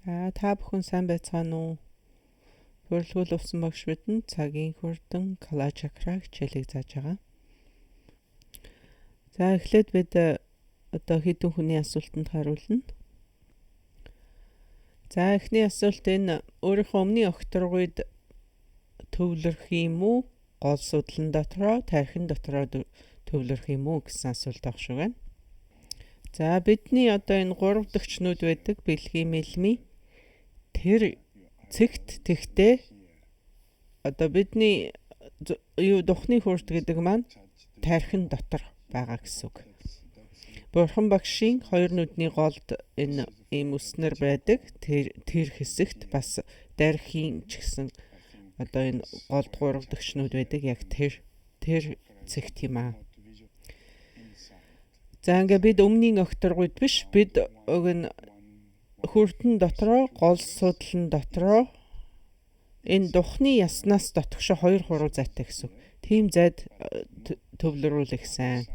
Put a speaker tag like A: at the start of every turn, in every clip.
A: За та бүхэн сайн байцгаана уу? Бүрэлгүүл увсан багш бидэнд цагийн хурдан Калачакра хичээлийг зааж байгаа. За эхлээд бид одоо хэдэн хүний асуултанд хариулна. За эхний асуулт энэ өөрийнхөө өмнгийн огторгуйд төвлөрөх юм уу? Гол судлан дотроо, тархин дотроо төвлөрөх юм уу гэсэн асуулт ах шиг байна. За бидний одоо энэ гурав дахь нүд байдаг бэлгийн мэлми тэр цэгт тэгтээ одоо бидний юу духны хүрт гэдэг маань тархин дотор байгаа гэсэн үг. Бурхан багшийн хоёр нүдний голд энэ ийм өснөр байдаг. Тэр хэсэгт бас дархийн ч гэсэн одоо энэ голд гурав дахь нүд байдаг. Яг тэр цэгт юм аа. За ингээ бид өмнгийн огторгуйд биш, бид уг нь хүртэн дотроо гол судлан дотроо энэ духны яснаас дотгошо 2 хуруу зайтай гэсэн. Тийм зайд төвлөрүүлэх сайн.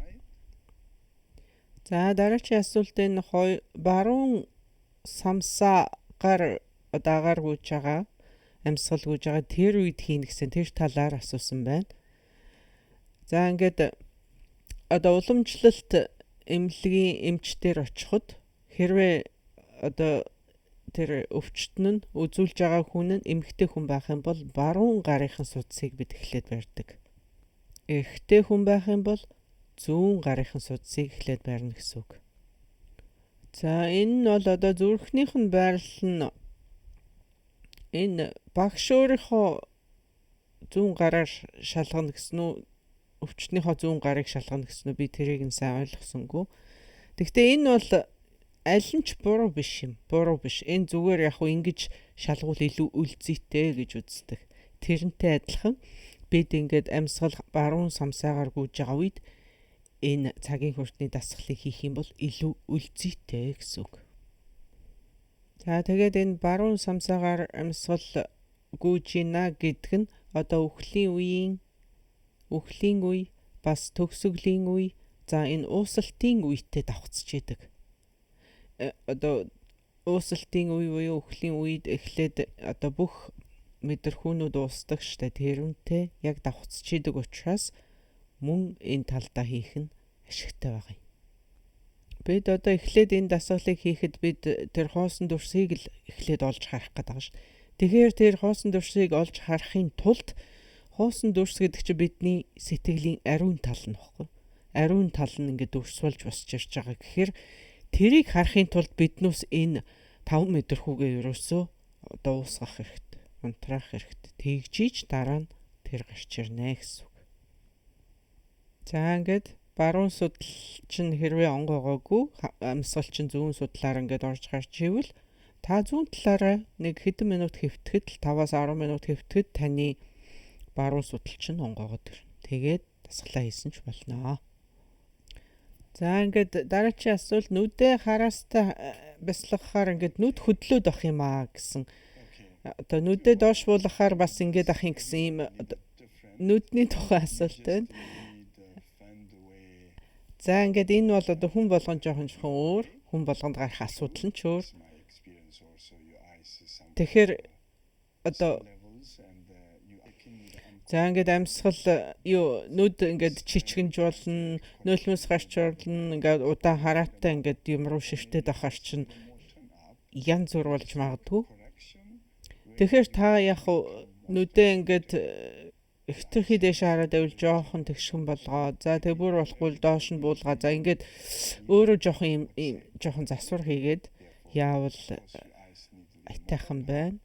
A: За дараагийн асуулт энэ баруун самсаагаар агаар гүйж байгаа, амьсгал гүйж байгаа тэр үед хийнэ гэсэн тэр талаар асуусан байна. За ингээд одоо уламжлалт эмнэлгийн эмчтэр очиход хэрвээ одоо тэр өвчтөн нь үзүүлж байгаа хүн нь эмэгтэй хүн байх юм бол баруун гарынхын судсыг бид эхлээд барьдаг. Эрэгтэй хүн байх юм бол зүүн гарынхын судсыг эхлээд барина гэсэн үг. За энэ нь бол одоо зүрхнийх нь байрлал нь энэ багш өөрийнхөө зүүн гараар шалгана гэсэн үү, өвчтнийхөө зүүн гарыг шалгана гэсэн үү, би тэрийг нь сайн ойлгосонгүй. Гэхдээ энэ бол аль нь ч буруу биш юм. Буруу биш. Энэ зүгээр яг хуу ингэж шалгуул илүү үлзийтэй гэж үздэг. Тэрнтэй адилхан бид ингээд амьсгал баруун самсаагаар гүйж байгаа үед энэ цагийн хүртний дасгалыг хийх юм бол илүү үлзийтэй гэсэн үг. За тэгээд энэ баруун самсаагаар амьсгал гүйж гинэ гэдэг нь одоо үхлийн үеийн үхлийн үе бас төгсгөлийн үе, за энэ уусалтын үетэй давхцаж идэг. Одоо уусалтын үе буюу үхлийн үед эхлээд одоо бүх мэдрэхүүнүүд уусдаг штэ, тэрүүнтэй яг давхцаж идэг учраас мөн энэ талдаа хийх нь ашигтай байгаа юм. Бид одоо эхлээд энэ дасгалыг хийхэд бид тэр хоосон дүрсийг л эхлээд олж харах гэдэг байгаа шүү. Тэгэхээр тэр хоосон дүрсийг олж харахын тулд хоосон дүрс гэдэг чинь бидний сэтгэлийн ариун тал нь баггүй. Ариун тал нь ингээд дүрс болж босч ирж байгаа. Тэгэхээр тэрийг харахын тулд биднүүс энэ 5 мэдрэхүүгээ ерөөсөө одоо уусгах хэрэгтэй, унтраах хэрэгтэй. Тэгжиж дараа нь тэр гарч ирнэ гэсэн үг. За ингээд баруун судал чинь хэрвээ онгоогоогүй амьсгал чинь зүүн судлаар ингээд орж гарч ивэл та зүүн талаараа нэг хэдэн минут хэвтэхэд л 5-аас 10 минут хэвтэхэд таны баруун судал чинь онгоогоод ирнэ. Тэгээд дасгалаа хийсэн ч болно. За ингээд дараагийн асуулт нүдээ хараастай бясалгахаар ингээд нүд хөдлөөд ах юм аа гэсэн. Одоо нүдээ доош буулгахаар бас ингээд ах юм гэсэн ийм нүдний тухай асуулт байна. За ингээд энэ бол одоо хүн болгон жоохон өөр, хүн болгонд гарах асуудал нь ч өөр. Тэгэхээр одоо за ингээд амьсгал юу нүд ингээд чичгэнж болно, нулимс гарч болно, ингээд удаан хараатай ингээд юм руу ширтээд ахаар чинь янз бүр болж магадгүй. Тэгэхээр та яг нүдээ ингээд хэтэрхий дээш хараад байвал жоохон тэгшхэн болгоо. За тэг бүр болохгүй доош нь буулгаа. За ингээд өөрөө жоохон юм жоохон засвар хийгээд яавал айтайхан байна.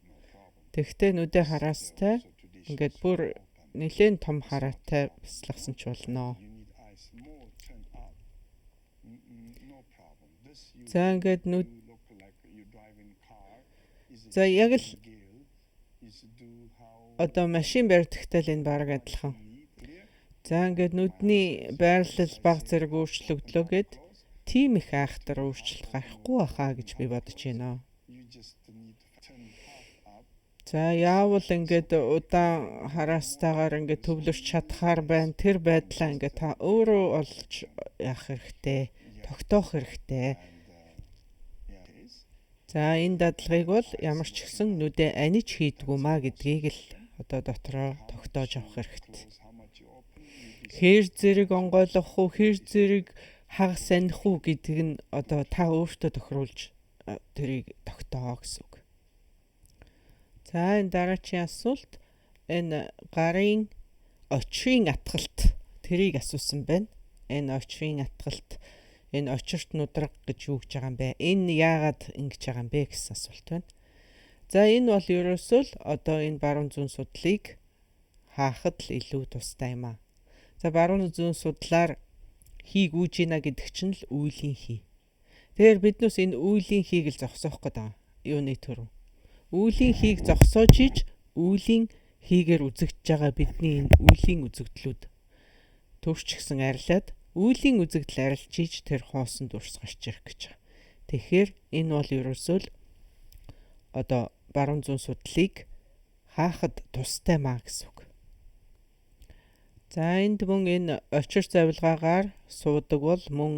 A: Тэгтээ нүдээ хараастай ингээд бүр нэлээд том хараатай бясалгасан ч болно. За ингээд нүд за яг л одоо машин барьдагтай л энэ бараг адилхан. За ингээд нүдний байрлал баг зэрэг өөрчлөгдлөө гэд тийм их айхтар өөрчлөлт гарахгүй байхаа гэж би бодож байна. За яавал ингээд удаан хараастайгаар ингээд төвлөрч чадхаар байна. Тэр байдлаа ингээд та өөрөө олж яах хэрэгтэй, тогтоох хэрэгтэй. За энэ дадлагыг бол ямар ч гэсэн нүдэ аниж хийдгүү маа гэдгийг л одоо дотроо тогтоож авах хэрэгтэй. Хэр зэрэг онгойлгох уу, хэр зэрэг хагас аних уу гэдг нь одоо та өөртөө тохируулж тэрийг тогтооо гэсэн үг. За энэ дараачийн асуулт энэ гарын очрын атгалт тэрийг асуусан байна. Энэ очрын атгалт энэ очирт нудраг гэж юу гэж байгаа юм бэ? Энэ яагаад ингэж байгаа юм бэ гэсэн асуулт байна. За энэ бол ерөөсөө л одоо энэ баруун зүүн судлыг хаахад л илүү тустай юм аа. За баруун зүүн судлаар хий гүйж гинэ гэдэг чинь л үйлийн хий. Тэгэхээр биднээс энэ үйлийн хийг л зогсоох гээд байгаа. Юуны төрөв. Үйлийн хийг зогсоож иж үйлийн хийгээр үзэгдэж байгаа бидний энэ үйлийн үзэгдлүүд төрч гисэн арилаад үйлийн үзэгдэл арилж иж тэр хоосон дүрс гарч ирэх гэж байгаа. Тэгэхээр энэ бол ерөөсөө л одоо баруун зүүн судлыг хаахад тустай маа гэсэн үг. За энд мөн энэ очир завилгаагаар суудаг бол мөн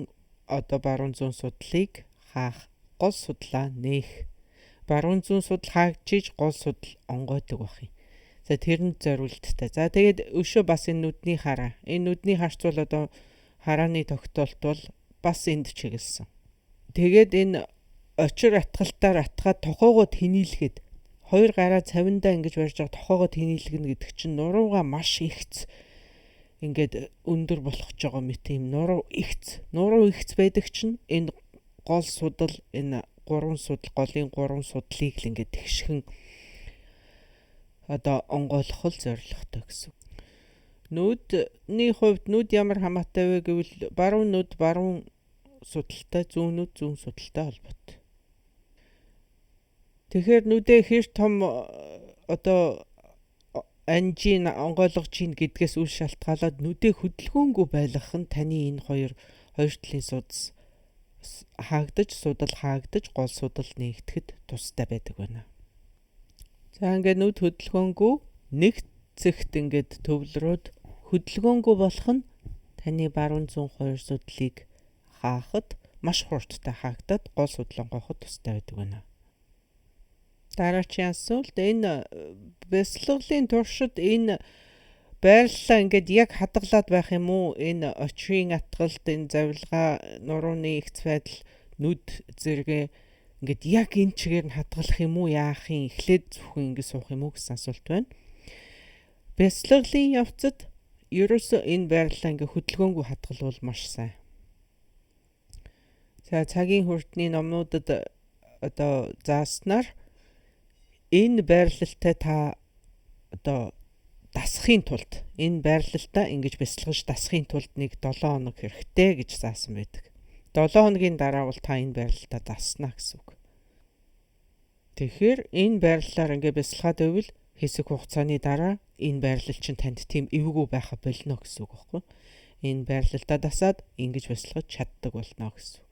A: одоо баруун зүүн судлыг хаах гол судлаа нээх. Баруун зүүн судал хаагдчихж гол судал онгойдог байх юм. За тэрэнд зориулттай. За тэгээд өшөө бас энэ нүдний хараа. Энэ нүдний харц бол одоо харааны тогтоолт бол бас энд чиглэсэн. Тэгээд энэ очир атгалтаар атгаад тохоогоо тэнийлэхэд хоёр гараа цавиндаа ингэж барьж байгаа тохоогоо тэнийлгэнэ гэдэг чинь нуруугаа маш ихц ингээд өндөр болох ч байгаа мэт юм нуруу ихц. Нуруу ихц байдаг чинь энэ гол судал энэ гурван судал голын гурван судлыг л ингээд тэгшхэн одоо онгойлгох л зорилготой гэсэн. Нүдний хувьд нүд ямар хамаатай вэ гэвэл баруун нүд баруун судалтай, зүүн нүд зүүн судалтай холбоотой. Тэгэхээр нүдээ хэр том одоо анжийн онгойлгож чинь гэдгээс үл шалтгаалаад нүдээ хөдөлгөөнгүй байлгах нь таны энэ хоёр талын судас хаагдаж, судал хаагдаж, гол судал нэгтгэхэд тустай байдаг байна. За ингээд нүд хөдөлгөөнгүй нэг цэгт ингээд төвлөрөөд хөдөлгөөнгүй болох нь таны баруун зүүн хоёр судлыг хаахад маш хурдтай хаагдаад гол судал онгойход тустай байдаг байна. Дараачийн асуулт энэ бясалгалын туршид энэ байрлалаа ингээд яг хадгалаад байх юм уу? Энэ очрын атгалт, энэ завилгаа, нурууны ихц байдал, нүд зэрэгэ ингээд яг энэ чигээр нь хадгалах юм уу? Яах юм? Эхлээд зөвхөн ингэ суух юм уу гэсэн асуулт байна. Бясалгалын явцад ерөөсөө энэ байрлалаа ингээ хөдөлгөөнгүй хадгалвал маш сайн. За цагийн хүрдний номнуудад одоо зааснаар энэ байрлалтай та одоо дасахын тулд энэ байрлалдаа ингэж бясалгаж дасахын тулд нэг 7 хоног хэрэгтэй гэж заасан байдаг. 7 хоногийн дараа бол та энэ байрлалдаа даснаа гэсэн үг. Тэгэхээр энэ байрлалаар ингээ бясалгаад байвал хэсэг хугацааны дараа энэ байрлал чинь танд тийм эвгүй байха болно гэсэн үг байхгүй. Энэ байрлалдаа дасаад ингэж бясалгаж чаддаг болно гэсэн үг.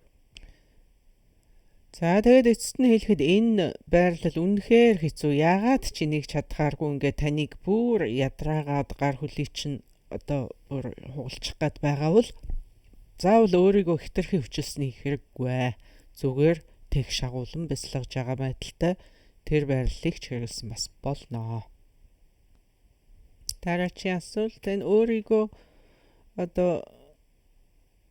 A: За тэгээд эцэст нь хэлэхэд энэ байрлал үнэхээр хэцүү. Яагаад чи нэг чадхааргүй ингээд таныг бүр ядраагаад гар хөлий чинь одоо бүр хугалчих гад байгаа бол заавал өөрийгөө хэтэрхий хүчилсэний хэрэггүй. Зүгээр тэг шагуулan бясалгаж байгаа байдалтай тэр байрлалыг ч хэрэглэсэн бас болно. Дараачийн асуулт энэ өөрийгөө одоо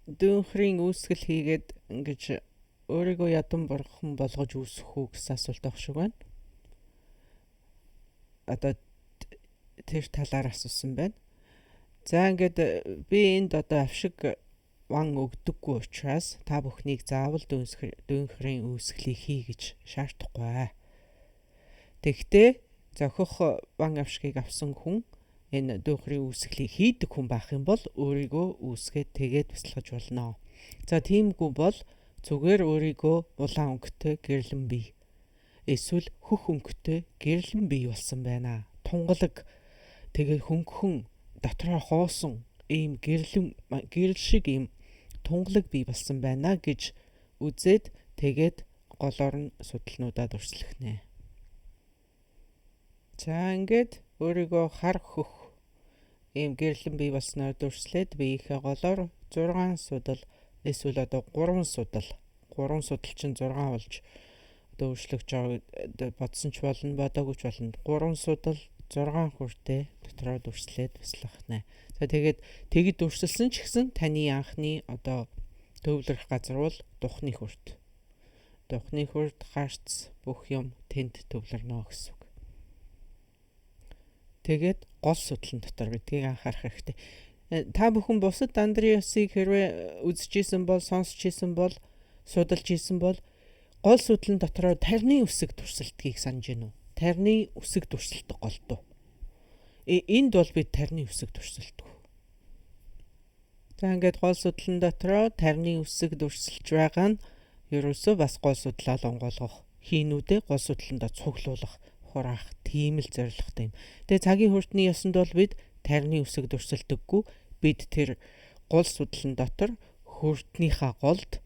A: дүүнхрийн үүсгэл хийгээд ингэж өөрийгөө ядан бурхан болгож үүсгэх үү гэсэн асуулт авах шиг байна. Одоо тэр талаар асуусан байна. За ингээд би энд одоо авшиг ван өгдөггүй учраас та бүхнийг заавал дүүнхрийн үүсгэлийг хий гэж шаардахгүй. Тэгэхдээ зохих ван авшгийг авсан хүн энэ дүүнхрийн үүсгэлийг хийдэг хүн байх юм бол өөрийгөө үүсгээд тэгээд бясалгаж болно. За тиймгүй бол зүгээр өөрийгөө улаан өнгөтэй гэрлэн бие эсвэл хөх өнгөтэй гэрлэн бие болсон байна. Тунгалаг тэгээд хөнгөн дотроо хоосон ийм гэрлэн гэрэл шиг ийм тунгалаг бие болсон байна гэж үзээд тэгээд голоор нь судалнуудаа дүрслэх нэ. За ингээд өөрийгөө хар хөх ийм гэрлэн бие болсноор дүрслээд биеийнхээ голоор 6 судал эсвэл одоо 3 судал 3 судал чинь 6 болж одоо өөрчлөгдөж байгаа бодсон ч болно, бодоогүй ч болно. 3 судал 6 хүртээ дотроо дүрслээд туслах нэ. За тэгээд тэгэд дүрсэлсэн ч гэсэн таны анхны одоо төвлөрөх газар бол духны хүрт. Духны хүрт гарц бүх юм тэнд төвлөрнө гэсэн үг. Тэгээд гол судлан дотор гэдгийг анхаарах хэрэгтэй. Та бүхэн бусад Андреасыг хэрвээ үзэж исэн бол, сонсч исэн бол, судалж исэн бол гол судлан дотроо тарны үсэг дүрсэлтгийг санаж гинүү? Тарны үсэг дүрсэлдэг голдуу. Энд бол бид тарны үсэг дүрсэлдэг. За ингээд гол судлан дотроо тарны үсэг дүрсэлж байгаа нь ерөөсөө бас гол судлаа онгойлгох, хийнүүдээ гол судландаа цуглуулах, хураах тийм л зорилготой юм. Тэгээ цагийн хүртний ёсонд бол бид тарны үсэг дүрсэлдэггүй. Бид тэр гол судлан дотор хүртнийхаа голд,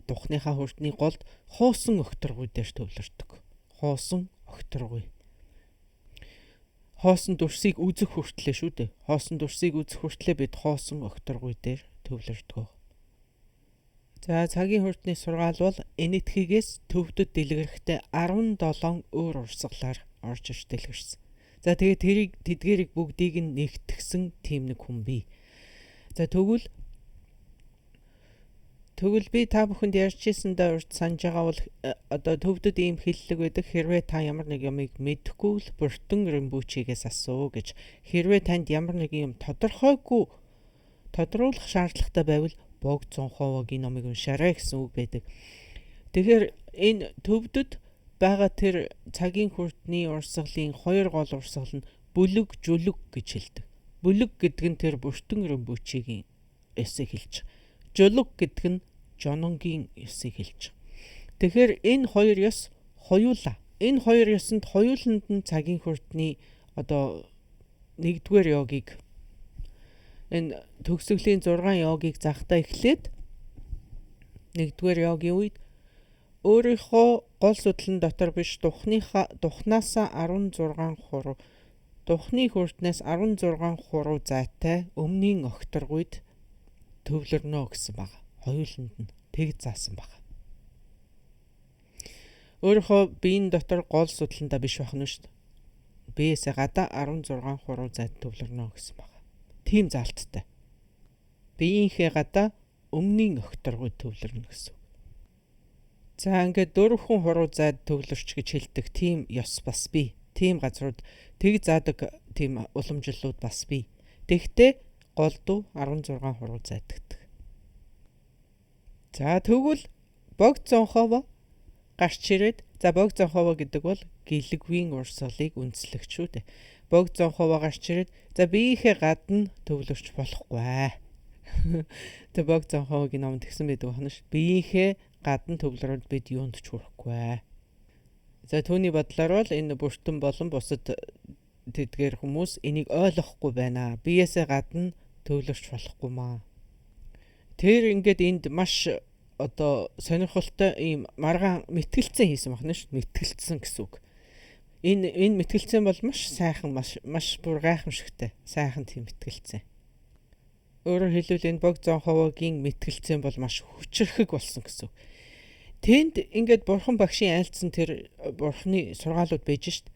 A: духныхаа хүртний голд хуусан огторгуй дээр төвлөрдөг. Хуусан огторгуй. Хоосон дүрсийг үзэх хүртлээ шүү дээ. Хоосон дүрсийг үзэх хүртлээ бид хоосон огторгуй дээр төвлөрдөг. За цагийн хүртний сургаал бол энэтхэгээс төвдөд дэлгэрхтээ 17 өөр урсгалаар орж ирж дэлгэрсэн. За тэгээд тэрийг тэдгэрийг бүгдийг нь нэгтгсэн тийм нэг хүн бий. За тэгвэл би та бүхэнд ярьж ирсэндээ урьд санаж байгаа бол одоо төвдөд ийм хэллэг байдаг. Хэрвээ та ямар нэг юмыг мэдэхгүй л бүртэн Римбүчигээс асуу гэж. Хэрвээ танд ямар нэг юм тодорхойгүй тодруулах шаардлагатай байвал Бог Цонховогийн номыг уншаарай гэсэн үг байдаг. Тэгэхээр энэ төвдөд байгаа тэр цагийн хүртний урсгалын хоёр гол урсгал нь бүлэг, жүлэг гэж хэлдэг. Бүлэг гэдэг нь тэр бүртэн Римбүчигийн ёсыг хэлж. Жулуг гэдэг нь Жононгийн ёсыг хэлж. Тэгэхээр энэ хоёр ёс хоёулаа. Энэ хоёр ёсонд хоёуланд нь цагийн хүртний одоо нэгдүгээр йогийг энэ төгсгөлийн 6 йогийг захдаа эхлээд нэгдүгээр йогийн үед өөрийнхөө гол судлан дотор биш духнаасаа 16 хуруу, духны хүртнээс 16 хуруу зайтай өмнгийн огторгуйд төвлөрнө гэсэн баг. Хоёуланд нь тэг заасан баг. Өөрийнхөө биеийн дотор гол судландаа биш байх нь шүү дээ. Биесээ гадаа 16 хуруу зайд төвлөрнө гэсэн баг. Тийм заалттай. Биеийнхээ гадаа өмнгийн огторгуй төвлөрнө гэсэн. За ингээд 4 хуруу зайд төвлөрч гэж хэлдэг тийм ёс бас бий. Тийм газрууд тэг заадаг тийм уламжлалууд бас бий. Тэгтээ голдуу 16 хуруу зайд гэдэг. За тэгвэл Бог Цонхово гарч ирээд, за Бог Цонхово гэдэг бол гэлэгвийн урсгалыг үндэслэгч шүү дээ. Бог Цонхово гарч ирээд, за биеийнхээ гадна төвлөрч болохгүй. Тэг Бог Цонховогийн номд тэгсэн байдаг байна ш. Биеийнхээ гадна төвлөрөнд бид юунд ч хүрэхгүй. За түүний бодлоор бол энэ бүртэн болон бусад тэдгээр хүмүүс энийг ойлгохгүй байна. Биеэсээ гадна төвлөрч болохгүй маа. Тэр ингээд энд маш одоо сонирхолтой ийм маргаан мэтгэлцэн хийсэн байна шүү. Мэтгэлцсэн гэсэн үг. Энэ мэтгэлцэн бол маш сайхан, маш бүр гайхамшигтай. Сайхан тийм мэтгэлцэн. Өөрөөр хэлбэл энэ Бог Зонховогийн мэтгэлцэн бол маш хүчрхэг болсон гэсэн үг. Тэнд ингээд бурхан багшийн айлцсан тэр бурханы сургаалууд байж шít.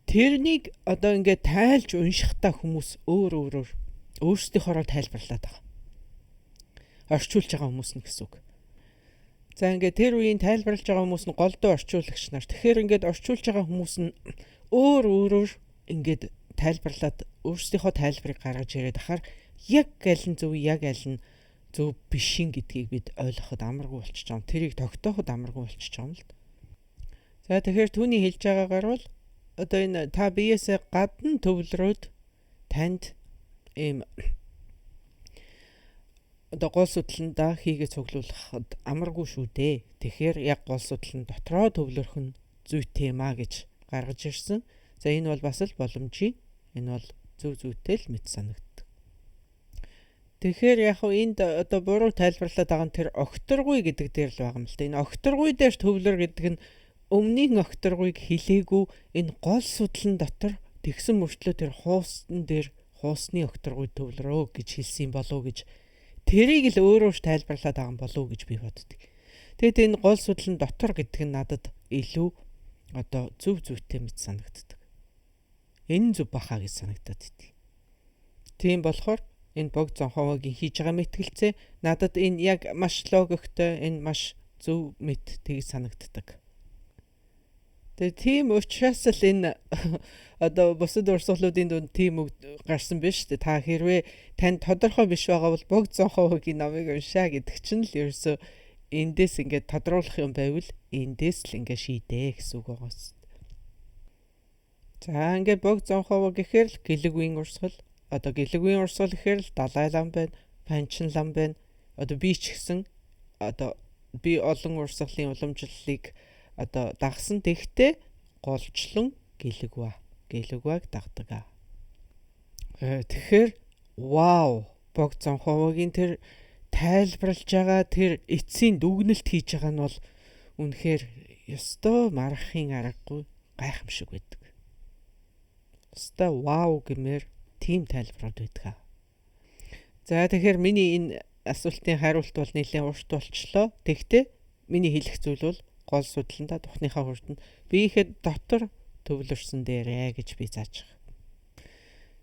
A: Тэрнийг одоо ингээд тайлж уншихдаа хүмүүс өөр өөрөөр өөрсдийнхоороо тайлбарлаад байгаа. Орчуулж байгаа хүмүүс нь гэсэн үг. За ингээд тэр үеийн тайлбарлаж байгаа хүмүүс нь голдуу орчуулагч нар. Тэгэхээр ингээд орчуулж байгаа хүмүүс нь өөр өөрөөр ингээд тайлбарлаад өөрсдийнхөө тайлбарыг гаргаж ирээд ахаар яг аль нь зөв, яг аль нь зөв бишин гэдгийг бид ойлгоход амаргүй болчихж байгаа юм. Тэрийг тогтооход амаргүй болчихж байгаа юм л. За тэгэхээр түүний хэлж байгаагаар бол одоо энэ та биесээ гадна төвлөрөөд танд ийм одоо гол судландаа хийгээ цуглуулахад амаргүй шүү дээ. Тэгэхээр яг гол судлан дотроо төвлөрөх нь зүйтэй юм а гэж гаргаж ирсэн. За энэ бол бас л боломжийн. Энэ бол зөв зүйтэй л мэт санагддаг. Тэгэхээр яг хөө энд одоо буруу тайлбарлаад байгаа нь тэр огторгуй гэдэг дээр л байгаа юм л да. Энэ огторгуй дээр төвлөр гэдэг нь өмнгийн огторгуйг хилээгүй энэ гол судлан дотор тэгсэн мөртлөө тэр хуусн дээр хуусны огторгуй төвлөрөө гэж хэлсэн болов гэж тэрийг л өөрөөр тайлбарлаад байгаа юм болов гэж би боддог. Тэгэд энэ гол судлан дотор гэдэг нь надад илүү одоо зөв зүйтэй мэт санагддаг. Энэ зөв баха гэж санагдаад итэл. Тийм болохоор энэ Богд Зонховогийн хийж байгаа мэтгэлцээ надад энэ яг маш логиктой, энэ маш зөв мэт тэгж санагддаг. Тэгээ тийм учраас л энэ одоо бусад урсгалуудын дунд тийм үг гарсан биш үү? Та хэрвээ танд тодорхой биш байгаа бол Богд Зонховогийн номыг уншаа гэдэг чинь л ерөөсөө эндээс ингээд тодруулах юм байвал эндээс л ингээд шийдээ гэсэн үг байгаа юм. За ингээд Богд Зонхово гэхээр л гэлэгвийн урсгал, одоо гэлэгвийн урсгал гэхээр л Далай лам байна, Панчин лам байна. Одоо би ч гэсэн одоо би олон урсгалын уламжлалыг одоо дагсан. Тэгтээ голчлон гэлэгва. Гэлэгваг дагдаг. Тэгэхээр вау, Богд Зонховогийн тэр тайлбарлаж байгаа тэр эцсийн дүгнэлт хийж байгаа нь бол үнэхээр ёстой маргахын аргагүй гайхамшиг байдаг. Ёстой вау гэмээр тийм тайлбарууд байдаг. За тэгэхээр миний энэ асуултын хариулт бол нэлээд урт болчлоо. Тэгтээ миний хэлэх зүйл бол гол судлантаа тухныхаа хүртэнд биеихэд дотор төвлөрсөн дээрээ гэж би зааж байгаа.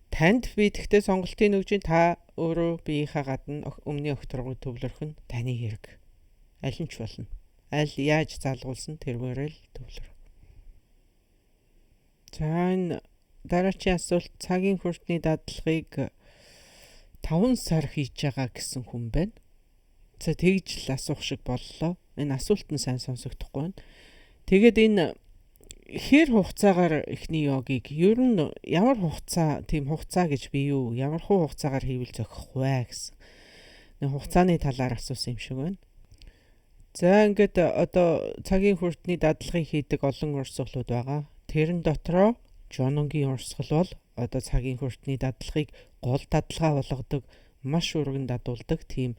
A: Танд би тэгтээ сонголтын өгж, та өөрөө биеийнхээ гадна өмнөний огторгуй төвлөрөх нь таны хэрэг. Аль нь ч болно. Аль яаж залгуулсан тэргээрээ л төвлөрөх. За энэ дараачийн асуулт цагийн хүртний дадлагыг 5 сар хийж байгаа гэсэн хүн байна. За тэгж л асуух шиг боллоо. Энэ асуулт нь сайн сонсогдохгүй байна. Тэгээд энэ хэр хугацаагаар эхний йогыг ер нь ямар хугацаа тийм хугацаа гэж би юу ямар хуу хугацаагаар хийвэл зохих вэ гэсэн. Нэг хугацааны талаар асуусан юм шиг байна. За ингээд одоо цагийн хүртний дадлагыг хийдэг олон урсгалууд байгаа. Тэрэн дотроо Жононгийн урсгал бол одоо цагийн хүртний дадлагыг гол дадлагаа болгодог, маш өргөн дадуулдаг тийм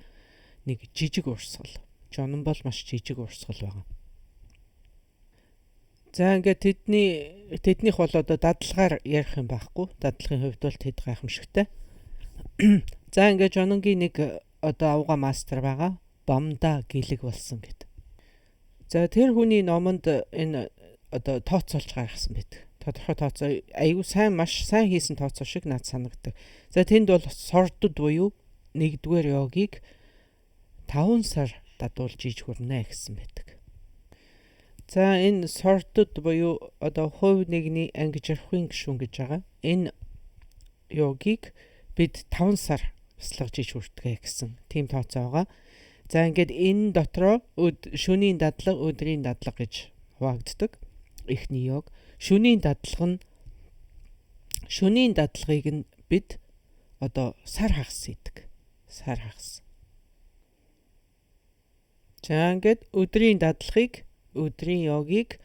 A: нэг жижиг урсгал. Жонон бол маш жижиг урсгал байгаа. За ингээд тэднийх бол одоо дадлагаар ярих юм байхгүй. Дадлагын хувьд бол тэд гайхамшигтай. За ингээд Жононгийн нэг одоо авга мастер байгаа. Бамда гэлэг болсон гэд. За тэр хүний номонд энэ одоо тооцоолж гаргасан байдаг. Тодорхой тооцоо айгүй сайн маш сайн хийсэн тооцоо шиг над санагддаг. За тэнд бол сордод буюу нэгдүгээр йогыг 5 сар дадуулж иж хүрнэ гэсэн байдаг. За энэ сордод буюу одоо хувь нэгний ангижрахын гишүүн гэж байгаа. Энэ йогыг бид 5 сар бясалгаж иж хүртгээ гэсэн тийм тооцоо байгаа. За ингээд энэ дотроо шөнийн дадлага, өдрийн дадлага гэж хуваагддаг. Эхний йог. Шөнийн дадлага нь шөнийн дадлагыг нь бид одоо сар хагас хийдэг. Сар хагас. За ингээд өдрийн дадлагыг, өдрийн йогыг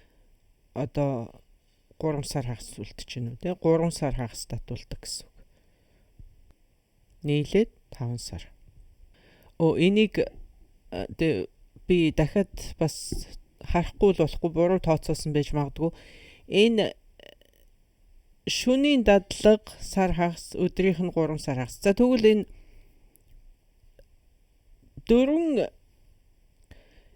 A: одоо 3 сар хагас үлдэж байна үү те 3 сар хагас дадуулдаг гэсэн үг. Нийлээд 5 сар. Энийг би дахиад бас харахгүй л болохгүй буруу тооцоосон байж магадгүй. Энэ шөнийн дадлага сар хагас, өдрийнх нь 3 сар хагас. За тэгвэл энэ дөрвөн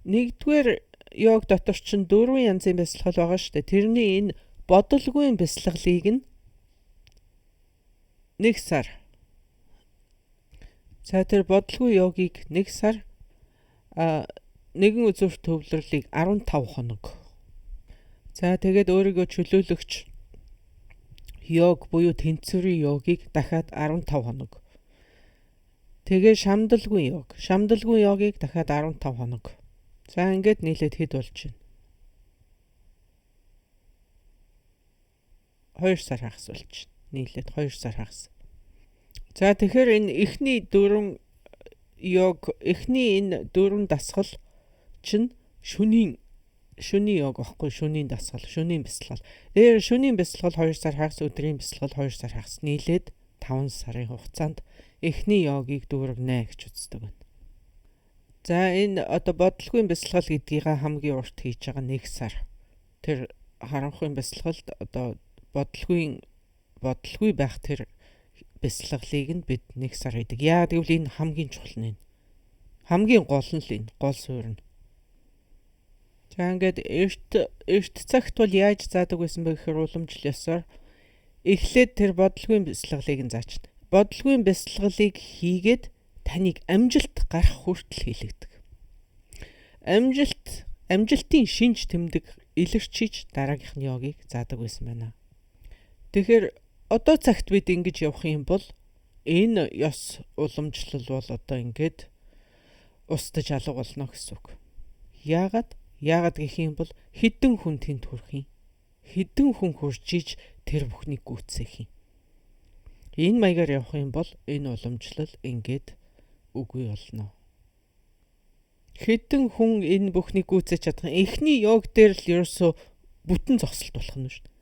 A: нэгдүгээр йог дотор чинь дөрвөн янзын бясалгал байгаа шүү дээ. Тэрний энэ бодолгүй бясалгалыг нь 1 сар. За тэр бодолгүй йогийг 1 сар, нэгэн үзүүр төвлөрлийг 15 хоног. За тэгээд өөрийгөө чөлөөлөгч йог буюу тэнцвэрийн йогийг дахиад 15 хоног. Тэгээ шамдалгүй йог, шамдалгүй йогийг дахиад 15 хоног. За ингээд нийлээд хэд болж байна? 2 сар хагас болж байна. Нийлээд 2 сар хагас. За тэгэхээр энэ эхний дөрвөн йог, эхний энэ дөрвөн дасгал чинь шөнийн йог аахгүй, шөнийн дасгал, шөнийн бясалгал. Тэгэхээр шөнийн бясалгал 2 сар хагас, өдрийн бясалгал 2 сар хагас. Нийлээд 5 сарын хугацаанд эхний йогийг дүүргэнэ гэж үздэг байна. За энэ одоо бодлогын бясалгал гэдгийг хамгийн урт хийж байгаа 1 сар. Тэр харанхуйн бясалгалд одоо бодлогогүй байх тэр бясалгалыг нь бид 1 сар хийдэг. Яа гэвэл энэ хамгийн чухал нь энэ. Хамгийн гол нь л энэ, гол суурь нь. За ингээд эрт цагт бол яаж заадаг байсан бэ гэхээр уламжлал ёсоор эхлээд тэр бодлогын бясалгалыг нь заачна. Бодлогын бясалгалыг хийгээд таныг амжилт гарах хүртэл хийлэгдэг. Амжилтын шинж тэмдэг илэрчиж дараагийнх нь йогийг заадаг байсан байна. Тэгэхээр одоо цагт бид ингэж явах юм бол энэ ёс уламжлал бол одоо ингээд устж алга болно гэсэн үг. Яагаад? Яагаад гэх юм бол хэдэн хүн тэнд хүрэх юм? Хэдэн хүн хурж иж тэр бүхнийг гүйцээх юм? Энэ маягаар явах юм бол энэ уламжлал ингээд үгүй болно. Хэдэн хүн энэ бүхнийг гүйцээж чадах юм? Эхний йог дээр л ерөөсөө бүтэн зогсолт болох нь шүү дээ.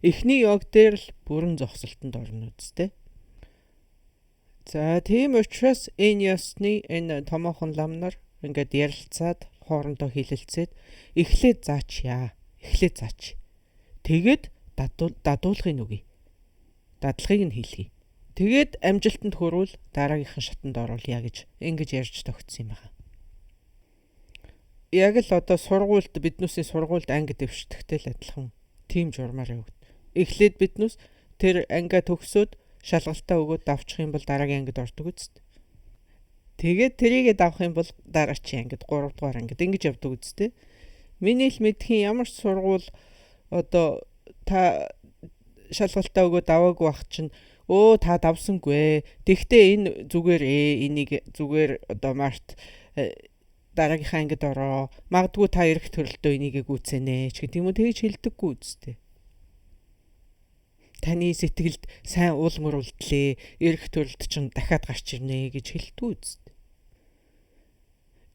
A: Эхний йог дээр л бүрэн зогсолтонд орно үсттэй. За тийм учраас энэ ёсны энэ томоохон лам нар ингээд ярилцаад хоорондоо хилэлцээд эхлээд заачъя. Эхлээд заач. Тэгээд дадуулгыг өгье. Дадлагыг нь хийлгэе. Тэгээд амжилтанд хүрвэл дараагийнхан шатанд оруулъя гэж ингэж ярьж тогтсон юм байна. Яг л одоо сургуульд биднүүсийн сургуульд анги дэвшдэгтэй л адилхан тийм журмаар явагд. Эхлээд биднүүс тэр ангиа төгсөөд шалгалтаа өгөөд давчих юм бол дараагийн ангид ордог үст. Тэгээд тэрийгэ давах юм бол дараачийн ангид 3 дугаар ангид ингэж явдаг үсттэй. Миний л мэдхийн ямар ч сургууль одоо та шалгалтаа өгөөд даваагүй бах чинь өө та давсангүй. Тэгтээ энэ зүгээр энийг зүгээр одоо март дараагийнхаа ангид ороо. Магадгүй та эрэх төрөлтөө энийгээ гүйцэнэ ч гэдэг юм уу тэгж хэлдэггүй үсттэй. Таны сэтгэлд сайн уул мөр үлдлээ. Эрэх төрөлд чинь дахиад гарч ирнэ гэж хэлдэггүй үсттэй.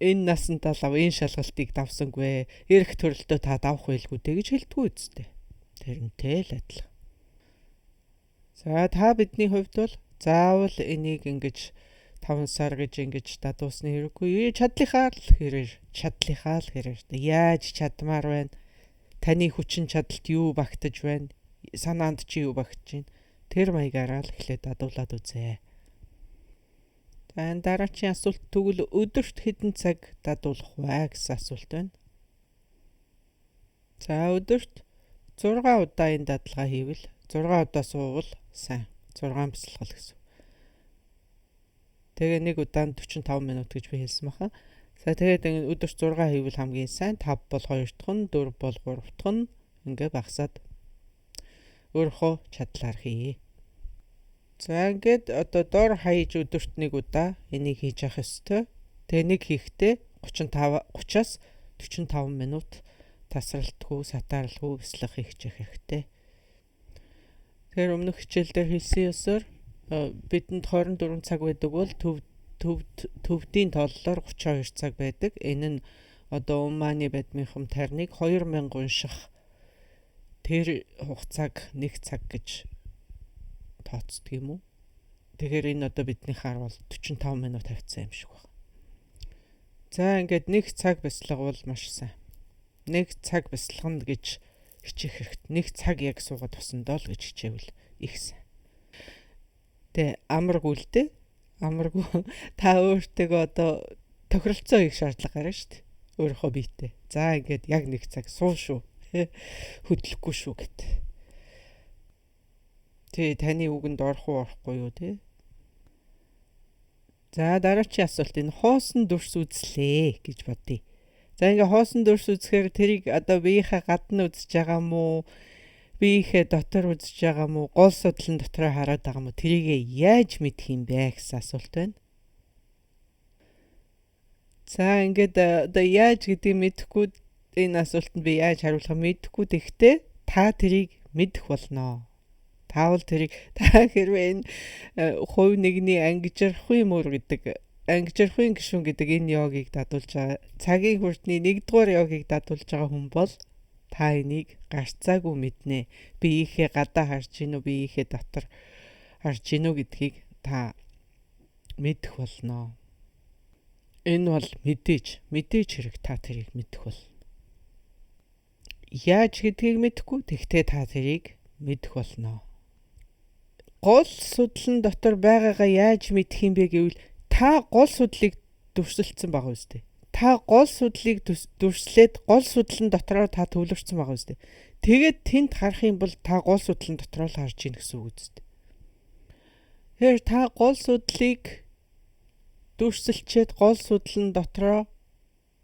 A: Энэ насандаа лав энэ шалгалтыг давсангүй. Эрэх төрөлтөө та давах байлгүй дээ гэж хэлдэггүй үсттэй. Тэрнтэй л адилхан. За та бидний хувьд бол заавал энийг ингэж 5 сар гэж ингэж дадуусны хэрэггүй. Чадлынхаа л хэрээр, чадлынхаа л хэрээр. Яаж чадмаар байна? Таны хүчин чадалд юу багтаж байна? Санаанд чи юу багтаж байна? Тэр маягаараа л эхлээд дадуулаад үзээ. За энэ дараачийн асуулт тэгвэл өдөрт хэдэн цаг дадуулах вэ гэсэн асуулт байна. За өдөрт 6 удаа энэ дадалгаа хийвэл 6 удаа суувал сайн. 6 бясалгал гэсэн. Тэгээ нэг удаанд 45 минут гэж би хэлсэн баха. За тэгээд өдөрт 6 хийвэл хамгийн сайн. 5 бол 2 дахь нь, 4 бол 3 дахь нь ингээ багасаад өөрийнхөө чадлаар хий. За ингээд одоо дор хаяж өдөрт нэг удаа энийг хийж явах ёстой. Тэгээ нэг хийхдээ 30-аас 45 минут тасралтгүй, сатааралгүй бяцлах хийх хэрэгтэй. Тэгэхээр өмнөх хичээл дээр хэлсэн ёсоор бидэнд 24 цаг байдаг бол төвдийн тооллоор 32 цаг байдаг. Энэ нь одоо Умманы бадминхам тарныг 2000 унших тэр хугацааг 1 цаг гэж тооцдог юм уу? Тэгэхээр энэ одоо бидний хаар бол 45 минут хавцсан юм шиг байна. За ингээд 1 цаг бяцлага бол маш сайн. 1 цаг бяцлагна гэж хичээх хэрэгтэй. 1 цаг яг суугаад тусандоо л гэж хичээвэл их сайн. Тэ амаргүй л дээ. Амаргүй та өөртөө одоо тохиролцоо хийх шаардлага гарна шүү дээ. Өөрийнхөө биетэй. За ингээд яг 1 цаг суун шүү. Хөдлөхгүй шүү гэт. Тэ таны үгэнд орох уу орохгүй юу те. За дараачийн асуулт энэ хоосон дүрс үзлээ гэж бодъё. За ингээ хоосон дүрс үзэхээр тэрийг одоо биеийнхээ гадна үзэж байгаа мó биеийнхээ дотор үзэж байгаа мó гол судлан дотроо хараад байгаа мó тэрийг яаж мэдэх юм бэ гэсэн асуулт байна. За ингээд одоо яаж гэдгийг мэдэхгүй энэ асуултанд би яаж хариулах мэдэхгүй. Тэгэхдээ та тэрийг мэдэх болно. Таавал тэрийг та хэрвээ энэ хувь нэгний ангижрахын мөр гэдэг ангижрахын гишүүн гэдэг энэ йогийг дадуулж байгаа цагийн хүртний 1-р йогийг дадуулж байгаа хүн бол та энийг гарцаагүй мэднэ. Биеийнхээ гадаа харж гинүү, биеийнхээ дотор харж гинүү гэдгийг та мэдэх болно. Энэ бол мэдээж хэрэг та тэрийг мэдэх бол. Яаж гэдгийг мэдэхгүй, тэгтээ та тэрийг мэдэх болно. Гол судлан дотор байгаагаа яаж мэдэх юм бэ гэвэл та гол судлыг дүрсэлцсэн байгаа үстэй. Та гол судлыг дүрслээд гол судлан дотроо та төвлөрсөн байгаа үстэй. Тэгээд тэнд харах юм бол та гол судлан дотроо л харж ийн гэсэн үг үстэй. Тэгэхээр та гол судлыг дүрсэлчээд гол судлан дотроо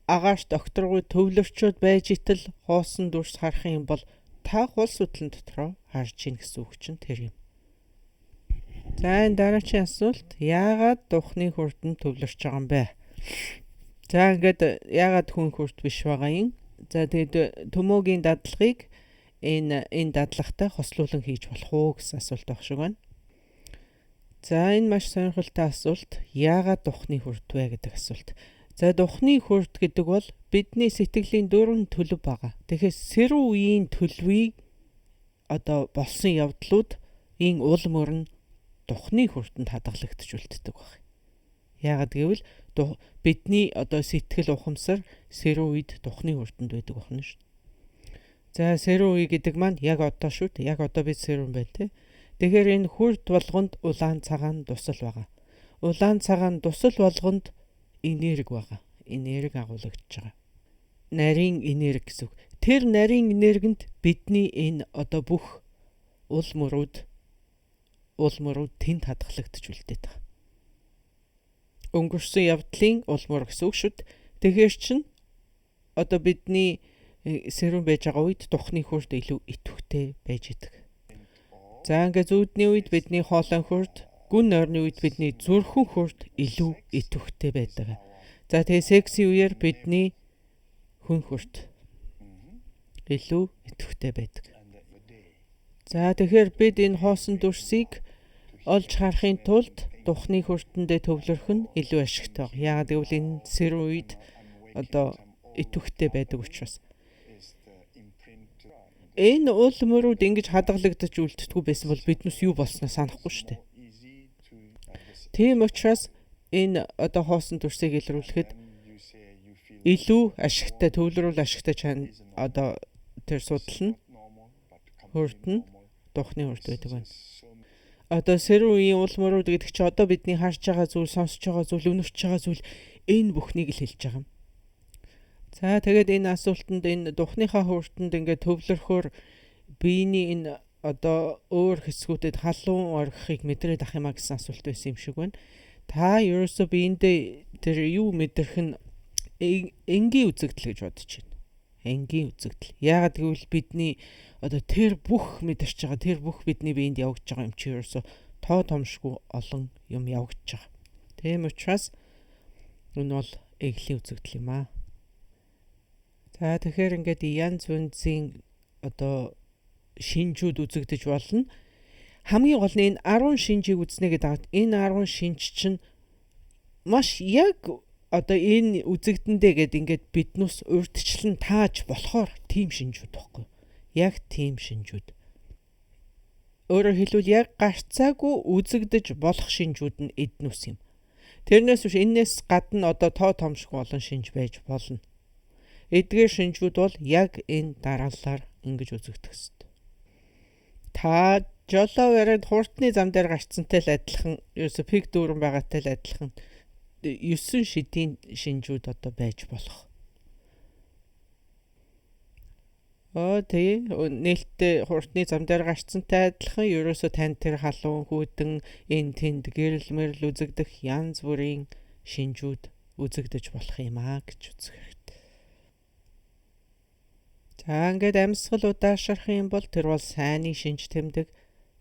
A: агаарт окторгүй төвлөрчөөд байж итэл хоосон дүрс харах юм бол та гол судлан дотроо харж ийн гэсэн үг чинь тэр юм. За энэ дараагийн асуулт яагаад духны хүрдэнд төвлөрч байгаа юм бэ? За ингээд яагаад хүн хүрд биш байгаа юм? За тэгээд төмөөгийн дадлагыг энэ дадлагатай хослуулан хийж болох уу гэсэн асуулт байх шиг байна. За энэ маш сонирхолтой асуулт. Яагаад духны хүрд вэ гэдэг асуулт. За духны хүрд гэдэг бол бидний сэтгэлийн дөрвөн төлөв байгаа. Тэгэхээр сэрүү үеийн төлөвийг одоо болсон явдлууд ийн ул мөр нь духны хүрдэнд хадгалагдаж үлддэг баг. Яагаад гэвэл бидний одоо сэтгэл ухамсар сэрүү үед духны хүрдэнд байдаг байна шүү. За сэрүү үе гэдэг маань яг одоо шүү дээ. Яг одоо бид сэрүүн байна те. Тэгэхээр энэ хүрд болгонд улаан цагаан дусал байгаа. Улаан цагаан дусал болгонд энерги байгаа. Энерги агуулгадж байгаа. Нарийн энерги гэсэн үг. Тэр нарийн энергинд бидний энэ одоо бүх ул мөрүүд тэнд хадгалагдаж үлдээд байгаа. Өнгөрсөн явдлын ул мөр гэсэн үг шүү дээ. Тэгэхээр чин одоо бидний сэрүүн байж байгаа үед духны хүрд илүү идэвхтэй байж идэг. За ингээ зүүдний үед бидний хоолойн хүрд, гүн нойрны үед бидний зүрхэн хүрд илүү идэвхтэй байдаг. За тэгээ сексийн үеэр бидний хүн хүрд илүү идэвхтэй байдаг. За тэгэхээр бид энэ хоосон дүрсийг олж харахын тулд духны хүрдэндээ төвлөрөх нь илүү ашигтай байна. Яагаад гэвэл энэ сэрүүн үед одоо идэвхтэй байдаг учраас. Энэ ул мөрүүд ингэж хадгалагдаж үлддэггүй байсан бол биднээс юу болсноо санахгүй шүү дээ. Тийм учраас энэ одоо хоосон дүрсийг илрүүлэхэд илүү ашигтай, төвлөрүүл ашигтай чан одоо тэр судал нь хүрд нь духны хүрд байдаг байна. Одоо сэрүүн үеийн ул мөрүүд гэдэг чинь одоо бидний харж байгаа зүйл, сонсож байгаа зүйл, үнэрч байгаа зүйл энэ бүхнийг л хэлж байгаа юм. За тэгээд энэ асуултанд энэ духныхаа хүртэнд ингээд төвлөрөхөөр биений энэ одоо өөр хэсгүүдэд халуун орхихыг мэдрээд ах юм а гэсэн асуулт байсан юм шиг байна. Та ерөөсөө биендээ тэр юу мэдрэх нь энгийн үзэгдэл гэж бодож байна. Энгийн үзэгдэл. Яагаад гэвэл бидний одоо тэр бүх мэдэрч байгаа, тэр бүх бидний биед явагдаж байгаа юм чи ерөөсөө тоо томшгүй олон юм явагдаж байгаа. Тийм учраас энэ бол эглийн үзэгдэл юм аа. За тэгэхээр ингээд янз бүрийн одоо шинжүүд үзэгдэж болно. Хамгийн гол нь энэ 10 шинжийг үзнэ гэдэг. Энэ 10 шинж чинь маш яг одоо энэ үзэгдэндээ гэд ингээд биднээс урьдчилан тааж болохоор тийм шинжүүд байхгүй. Яг тийм шинжүүд. Өөрөөр хэлбэл яг гарцаагүй үзэгдэж болох шинжүүд нь эднүс юм. Тэрнээс биш энээс гадна одоо тоо томшгүй олон шинж байж болно. Эдгээр шинжүүд бол яг энэ дарааллаар ингэж үзэгдэх ёстой. Та жолоо бариад хурдны зам дээр гарцсантай л адилхан, ерөөсө пик дүүрэн байгаатай л адилхан 9 шидийн шинжүүд одоо байж болох. Тий, нээлттэй хурдны зам дээр гарцсантай адилхан ерөөсө тань тэр халуун хүүдэн энэ тэнд гэрэл мэрэл үзэгдэх янз бүрийн шинжүүд үзэгдэж болох юм аа гэж үзэх хэрэгтэй. За ингээд амьсгал удаашрах юм бол тэр бол сайнны шинж тэмдэг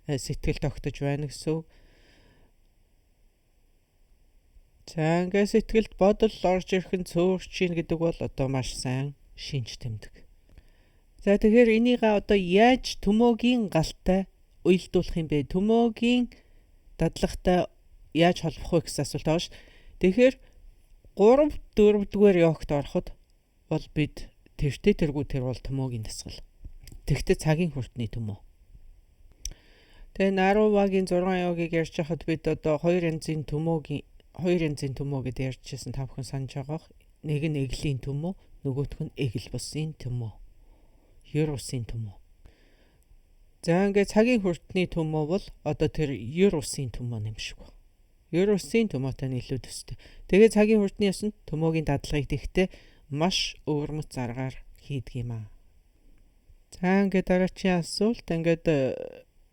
A: сэтгэл тогтож байна гэсэн үг. За ингээд сэтгэлд бодол орж ирэх нь цөөрч ийн гэдэг бол одоо маш сайн шинж тэмдэг. За тэгэхээр энийг одоо яаж төмөөгийн галтай уялдуулах юм бэ? Төмөөгийн дадлагатай яаж холбох вэ гэсэн асуулт байгаа ш. Тэгэхээр 3 4 дугаар йогт ороход бол бид тэртээ тэргүй тэр бол төмөөгийн дасгал. Тэгтээ цагийн хүртний төмөө. Тэгээ Нарувагийн 6 йогийг ярьж байхад бид одоо хоёр янзын төмөө гэдээ ярьжсэн та бүхэн санаж байгаа. Нэг нь эглийн төмөө, нөгөөх нь эгэл бусын төмөө. Ер усын төмөө. За ингээд цагийн хүртний төмөө бол одоо тэр ер усын төмөө юм шиг байна. Ер усын төмөөтэй нь илүү төстэй. Тэгээ цагийн хурдны ёсонд төмөөгийн дадлагыг тэгтээ маш өвөрмөц аргаар хийдэг юм аа. За ингээд дараачийн асуулт ингээд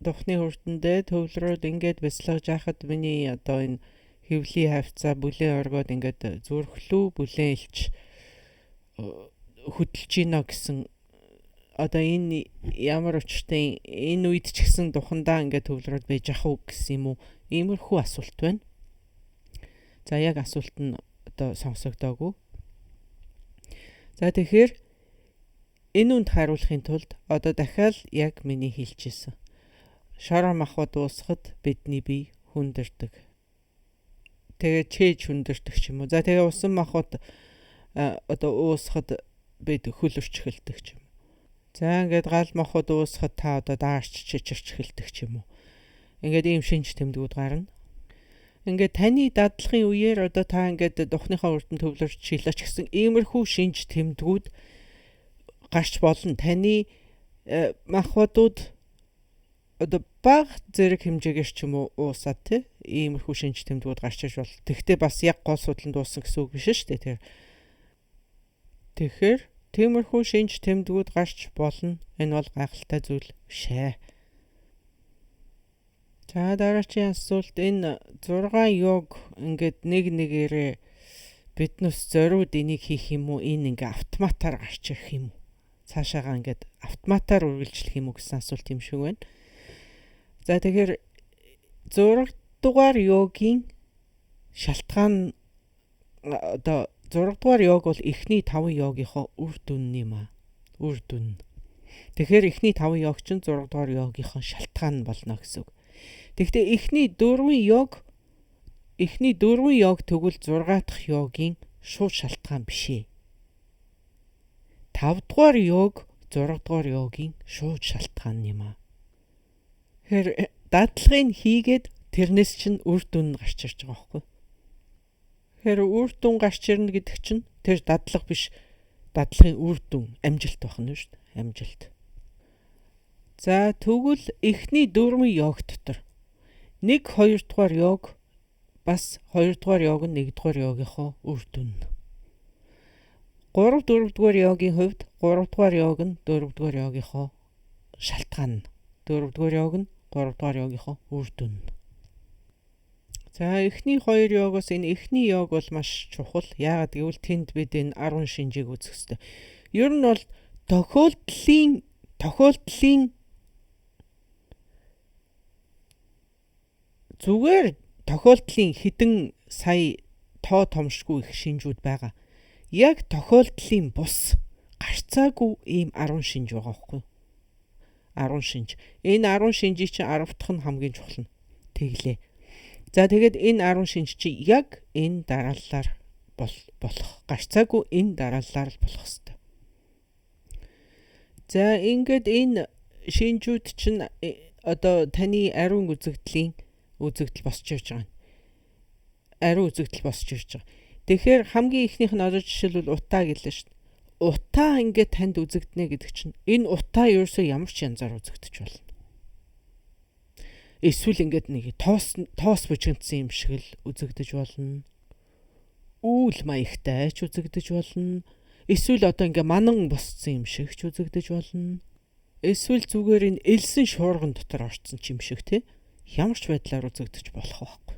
A: духны хүрдэндээ төвлөрөөд ингээд бясалгаж яхад миний одоо энэ хэвлийн хавцаа бүлээн оргоод ингээд зүрхлүү бүлээн илч хөдөлж гинэ гэсэн одоо энэ ямар учиртай энэ үед ч гэсэн духандаа ингээд төвлөрөөд байж ах уу гэсэн юм уу, иймэрхүү асуулт байна. За яг асуулт нь одоо сонсогдоогүй. За тэгэхээр энэ үнд хариулахын тулд одоо дахиад яг миний хэлчихсэн. Шороо махбод дуусахад бидний бие хүндэрдэг. Тэгээ чээж хүндэрдэг ч юм уу. За тэгээ усан махбод одоо уусахад бид хөлөрч эхэлдэг ч юм уу. За ингээд гал махбод уусахад та одоо даарч чичирч эхэлдэг ч юм уу. Ингээд ийм шинж тэмдгүүд гарна. Ингээд таны дадлагын үеэр одоо та ингээд духныхаа үрдэн төвлөрч шилээч гэсэн иймэрхүү шинж тэмдгүүд гарч болно. Таны махбодууд одоо бага зэрэг хэмжээгээр ч юм уу уусаад те иймэрхүү шинж тэмдгүүд гарч ирж бол. Тэгвэл бас яг гол судлан дууссан гэсэн үг биш шүү дээ тэр. Тэгэхээр тиймэрхүү шинж тэмдгүүд гарч болно. Энэ бол гайхалтай зүйл биш ээ. За дараагийн асуулт энэ 6 йог ингээд нэг нэгээрээ биднээс зориуд энийг хийх юм уу? Энэ ингээ автоматар гарч ирэх юм уу? Цаашаагаа ингээд автоматар үргэлжлэх юм уу гэсэн асуулт юм шиг байна. За тэгэхээр 6 дугаар йогийн шалтгаан одоо 6 дугаар йог бол эхний 5 йогийнхоо үр дүн юм аа. Үр дүн. Тэгэхээр эхний 5 йог чинь 6 дугаар йогийнхоо шалтгаан болно гэсэн үг. Тэгэхдээ эхний 4 йог тэгвэл 6 дахь йогийн шууд шалтгаан биш ээ. 5 дугаар йог 6 дугаар йогийн шууд шалтгаан юм аа. Тэгэхээр дадлагыг хийгээд тэрнээс чинь үр дүн гарч ирж байгаа байхгүй. Тэгэхээр үр дүн гарч ирнэ гэдэг чинь тэр дадлага биш, дадлагын үр дүн амжилт байх нь шүү дээ. Амжилт. За тэгвэл эхний 4 йог дотор 1 2 дугаар йог бас 2 дугаар йог нь 1 дугаар йогийнхоо үр дүн. 3 4 дугаар йогийн хувьд 3 дугаар йог нь 4 дугаар йогийнхоо шалтгаан. 4 дугаар йог нь 3 дугаар йогийнхоо үр дүн. За эхний 2 йогоос энэ эхний йог бол маш чухал. Яагаад гэвэл тэнд бид энэ 10 шинжийг үзэх ёстой. Ер нь бол тохиолдлын зүгээр тохиолдлын хэдэн сая тоо томшгүй их шинжүүд байгаа. Яг тохиолдлын бус гарцаагүй ийм 10 шинж байгаа байхгүй юу? 10 шинж. Энэ 10 шинжийг чинь 10 дахь нь хамгийн чухал нь. Тэглээ. За тэгээд энэ 10 шинж чи яг энэ дарааллаар болох. Гарцаагүй энэ дарааллаар л болох ёстой. За ингээд энэ шинжүүд чинь одоо таны ариун үзэгдлийн үзэгдэл босч ирж байгаа. Ариун үзэгдэл босч ирж байгаа. Тэгэхээр хамгийн ихнийх нь одоо жишээлбэл утаа гэлээ шүү дээ. Утаа ингээд танд үзэгдэнэ гэдэг чинь энэ утаа ерөөсөө ямар ч янзаар үзэгдэж болно. Эсвэл ингээд нэг тоос бужигдсан юм шиг л үзэгдэж болно. Үүл маягтай ч үзэгдэж болно. Эсвэл одоо ингээ манан босцсон юм шиг ч үзэгдэж болно. Эсвэл зүгээр энэ элсэн шуурган дотор орцсон ч юм шиг тий. Ямар ч байдлаар үзэгдэж болох байхгүй.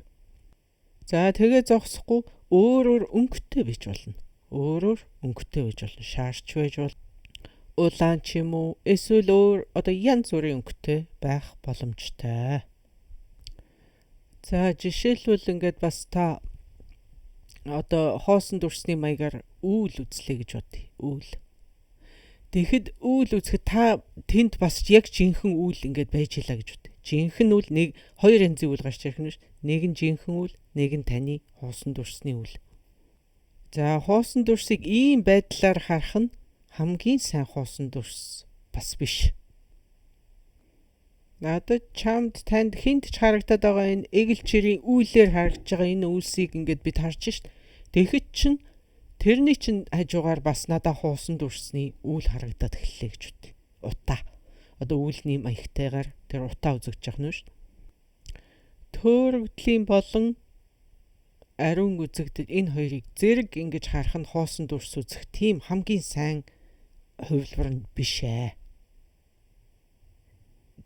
A: За тэгээ зогсохгүй өөр өөр өнгөтэй байж болно. Өөрөөр өнгөтэй байж болно. Шаарч байж болно. Улаан ч юм уу эсвэл өөр одоо янз бүрийн өнгөтэй байх боломжтой. За жишээлбэл ингээд бас та одоо хоосон дүрсний маягаар үүл үзлээ гэж бодъё. Үүл. Тэгэхэд үүл үзэхэд та тэнд бас яг жинхэнэ үүл ингээд байж илаа гэж бодъё. Жинхэнэ үүл нэг хоёр янзын үүл гарч ирэх нь шүү. Нэг нь жинхэнэ үүл, нэг нь таны хоосон дүрсний үүл. За хоосон дүрсийг ийм байдлаар харах нь хамгийн сайн хоосон дүрс бас биш. Надад чамд танд хинт ч харагдаад байгаа энэ эгэл чирийн үйлээр харагдж байгаа энэ үйлсийг ингээд бид харж шít. Тэгэхэд чин тэрний чин хажуугаар бас надад хуусан дүрсний үйл харагдаад эхэллээ гэж үт. Утаа. Одоо үйлний маягтайгаар тэр утаа үзэгдэж байгаа нь шүү. Төөрөгдлийн болон ариун үзэгдэл энэ хоёрыг зэрэг ингэж харах нь хоосон дүрс үзэх тийм хамгийн сайн хувилбар нь биш ээ.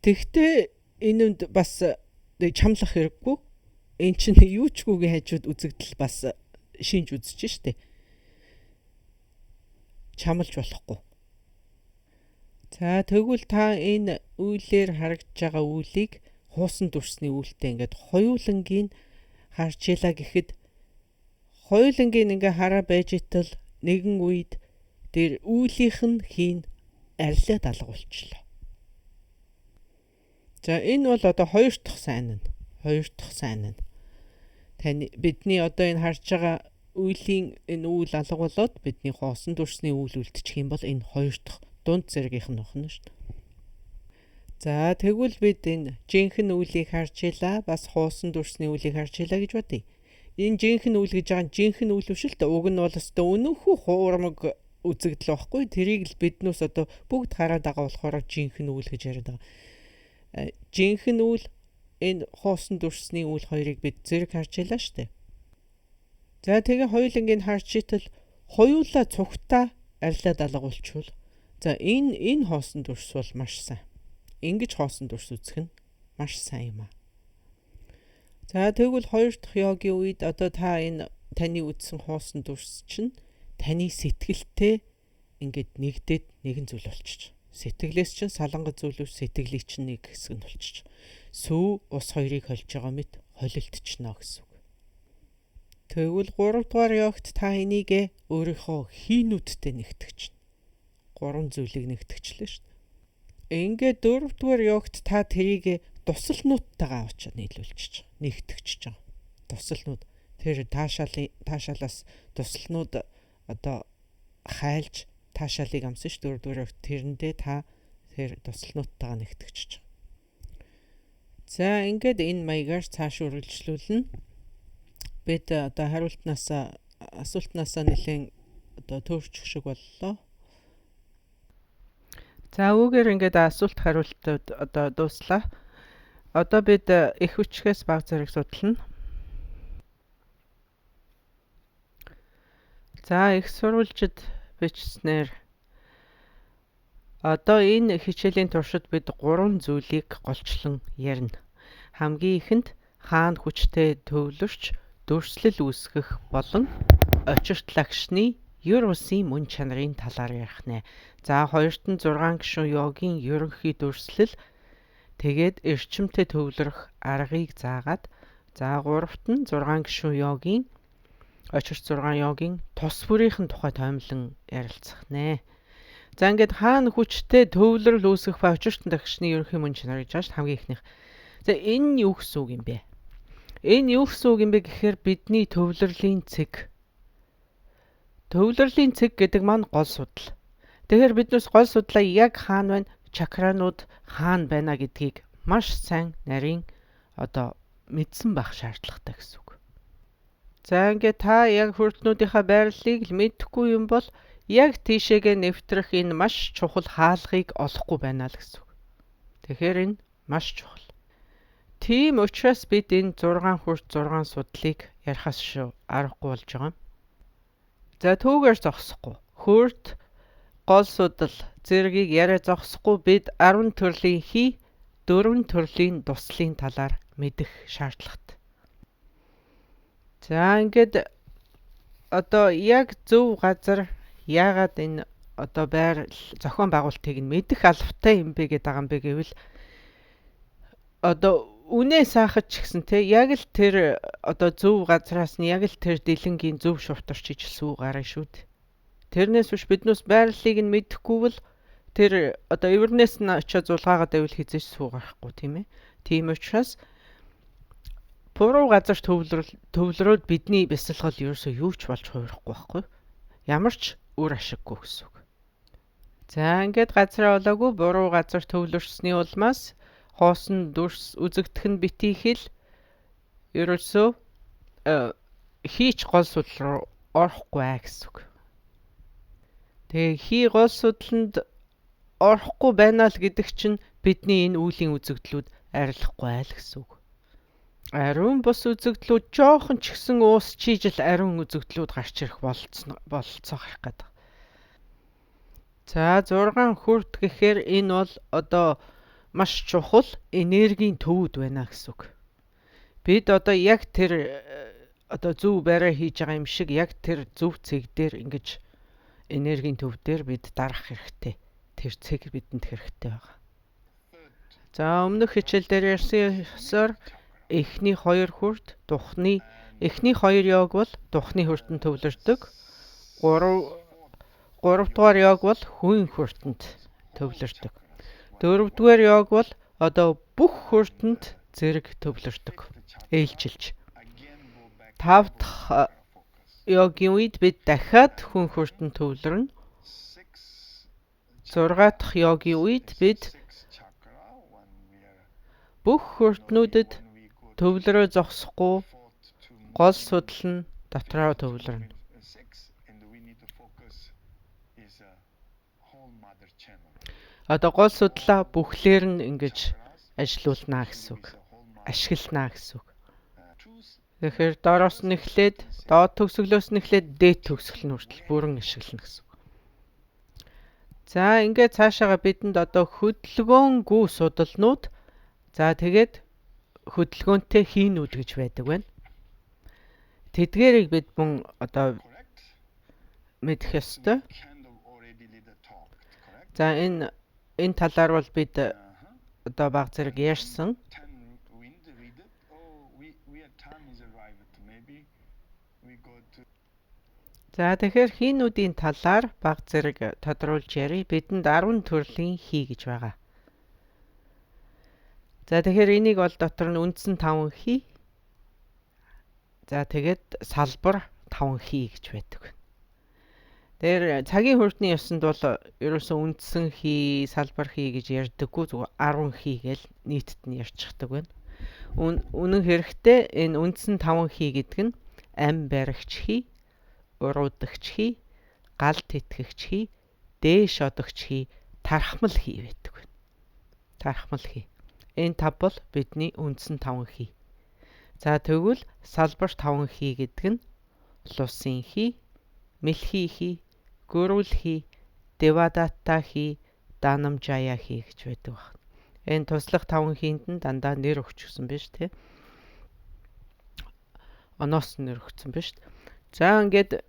A: Тэгвэл энэнд бас чамлах хэрэггүй. Эн чинь юу ч гүгийн хажууд үзэгдэл бас шинж үзэж штэ. Чамлж болохгүй. За тэгвэл та энэ үйлээр харагдж байгаа үйлийг хуусан дүрсний үйлтэй ингээд хоёулангийн харж илаа гэхэд хоёулангийн ингээ хараа байж итэл нэгэн үед тэр үйлийнх нь хийн арилаад алга болчлоо. За энэ бол одоо хоёр дахь сайн нь. Хоёр дахь сайн нь. Таны бидний одоо энэ харж байгаа үйлийн энэ үйл алга болоод бидний хоосон дүрсний үйл үлдчих юм бол энэ хоёр дахь дунд зэргийнх нь охно шүү дээ. За тэгвэл бид энэ жинхэнэ үйлийг харж илаа, бас хоосон дүрсний үйлийг харж илаа гэж бодъё. Энэ жинхэнэ үйл гэж байгаа нь жинхэнэ үйл биш л дээ. Уг нь бол өстө үнэнхүү хуурмаг үзэгдэл байхгүй. Тэрийг л биднээс одоо бүгд хараад байгаа болохоор жинхэнэ үйл гэж яриад байгаа. Жинхэнэ үйл энэ хоосон дүрсний үйл хоёрыг бид зэрэг харж илаа шүү дээ. За тэгээ хоёулангийг харж итэл хоёулаа цугтаа арилаад алга болчихвол за энэ хоосон дүрс бол маш сайн. Ингэж хоосон дүрс үзэх нь маш сайн юм аа. За тэгвэл хоёр дахь йогийн үед одоо та энэ таны үзсэн хоосон дүрс чинь таны сэтгэлтэй ингээд нэгдээд нэгэн зүйл болчих. Сэтгэлээс чинь саланга зүйл биш, сэтгэлийн чинь нэг хэсэг нь болчих. Сүү ус хоёрыг холж байгаа мэт холилдчихно гэсэн үг. Тэгвэл 3 дугаар йогт та энийг өөрийнхөө хийнүүдтэй нэгтгэж. Гурван зүйлийг нэгтгэжлээ шүү дээ. Ингээд 4 дугаар йогт та тэрийг тусалнуудтайгаа очиод нийлүүлчихэж, нэгтгэж байгаа. Тусалнууд тэр таашаалаас туслнууд одоо хайлж таашаалыг амсан ш 4 дугаар йогт тэрэндээ та тэр туслнуудтайгаа нэгтгэж байгаа. За ингээд энэ маягаар цааш үргэлжлүүлнэ. Бид одоо хариултнаасаа асуултнаасаа нэлээд одоо төөрчих шиг боллоо. За үүгээр ингээд асуулт хариултууд одоо дууслаа. Одоо бид их хүчгээс баг зэрэг судлана. За их сурвалжид бичснээр одоо энэ хичээлийн туршид бид гурван зүйлийг голчлон ярина. Хамгийн ихэнд хаана хүчтэй төвлөрч дүрслэл үүсгэх болон очирт лагшны ер усын мөн чанарын талаар ярих нэ. За хоёрт нь 6 гишүүн йогийн ерөнхий дүрслэл, тэгээд эрчимтэй төвлөрөх аргыг заагаад, за гуравт нь 6 гишүүн йогийн очирт 6 йогийн тус бүрийнх нь тухай томилон ярилцах нэ. За ингээд хаана хүчтэй төвлөрөл үүсгэх ба очирт лагшны ерөнхий мөн чанар гэж байгаа шүү хамгийн ихнийх. За энэ юу гэсэн үг юм бэ? Энэ юу гэсэн үг юм бэ гэхээр бидний төвлөрлийн цэг. Төвлөрлийн цэг гэдэг маань гол судал. Тэгэхээр биднээс гол судлаа яг хаана байна, чакранууд хаана байна гэдгийг маш сайн нарийн одоо мэдсэн байх шаардлагатай гэсэн үг. За ингээд та яг хүртнүүдийнхаа байрлалыг л мэдэхгүй юм бол яг тийшээгээ нэвтрэх энэ маш чухал хаалгыг олохгүй байна л гэсэн үг. Тэгэхээр энэ маш чухал. Тийм учраас бид энэ 6 хүрт 6 судлыг ярихаас шүү аргагүй болж байгаа юм. За түүгээр зогсохгүй. Хүрт гол судал зэргийг яриа зогсохгүй бид 10 төрлийн хий 4 төрлийн туслын талаар мэдэх шаардлагатай. За ингээд одоо яг зөв газар яагаад энэ одоо байр зохион байгуулалтыг нь мэдэх албатай юм бэ гэдэг байгаа юм бэ гэвэл одоо үнэ саахад ч гэсэн те яг л тэр одоо зөв газраас нь яг л тэр дэлэнгийн зөв шувтарч ижил сүү гарна шүү дээ. Тэрнээс биш биднээс байрлалыг нь мэдэхгүй бол тэр одоо эвэрнээс нь очиод зулгаагаад байвал хизээж сүү гарахгүй тийм ээ. Тийм учраас буруу газар төвлөрөөд бидний бясалгал ерөөсөө юу ч болж хувирахгүй байхгүй. Ямар ч үр ашиггүй гэсэн үг. За ингээд газраа олоогүй буруу газар төвлөрсөний улмаас хоосон дүрс үзэгдэх нь битгий хэл ерөөсөө хийч гол судал руу орохгүй аа гэсэн үг. Тэгээ хий гол судланд орохгүй байна л гэдэг чинь бидний энэ үүлийн үзэгдлүүд арилахгүй аа л гэсэн үг. Ариун бус үзэгдлүүд жоохон ч гэсэн уус чийжил ариун үзэгдлүүд гарч ирэх бололцоо гарах гэдэг. За 6 хүрт гэхээр энэ бол одоо маш чухал энергийн төвүүд байна гэсэн үг. Бид одоо яг тэр одоо зөв барай хийж байгаа юм шиг яг тэр зөв цэг дээр ингэж энергийн төв дээр бид дарах хэрэгтэй. Тэр цэг бидэнд хэрэгтэй байгаа. За өмнөх хичээл дээр ярьсан ёсоор эхний 2 хүрт духны эхний 2 йог бол духны хүртэнд төвлөрдөг. 3 дугаар йог бол хүн хүртэнд төвлөрдөг. 4 дугаар йог бол одоо бүх хүртэнд зэрэг төвлөрдөг. Ээлжилж. 5 дахь йогийн үед бид дахиад хүн хүртэнд төвлөрнө. 6 дахь йогийн үед бид бүх хүртнүүдэд төвлөрөө зогсохгүй гол судал нь дотроо төвлөрнө. Одоо гол судлаа бүхлээр нь ингэж ажилуулнаа гэсэн үг. Ашигланаа гэсэн үг. Тэгэхээр доороос нь эхлээд доод төгсгөлөөс нь эхлээд дээд төгсгөл нь хүртэл бүрэн ашиглана гэсэн үг. За ингээд цаашаага бидэнд одоо хөдөлгөөнгүй судалнууд, за тэгээд хөдөлгөөнтэй хийнүүд гэж байдаг байна. Тэдгээрийг бид мөн одоо мэдэх ёстой. За энэ талаар бол бид одоо баг зэрэг ярьсан. За тэгэхээр хийнүүдийн талаар баг зэрэг тодруулж ярив. Бидэнд 10 төрлийн хий гэж байгаа. За тэгэхээр энийг бол дотор нь үндсэн 5 хий. За тэгээд салбар 5 хий гэж байдаг. Тэгэхээр цагийн хүртний ёсонд бол ерөөсөө үндсэн хий, салбар хий гэж ярьдаггүй, зүгээр 10 хий гэж нийтэд нь ярьчихдаг байна. Үнэн хэрэгтээ энэ үндсэн 5 хий гэдэг нь ам баригч хий, уруудагч хий, гал тэтгэгч хий, дээш одогч хий, тархмал хий байдаг байна. Тархмал хий. Энэ тав бол бидний үндсэн 5 хий. За тэгвэл салбар 5 хий гэдэг нь лусын хий, мэлхий хий, гөрүүл хий, девадатта хий, данамжая хий гэж байдаг байна. Энэ туслах 5 хийнд нь дандаа нэр өгчихсөн биш тий. Оноос нэр өгсөн биш. За ингээд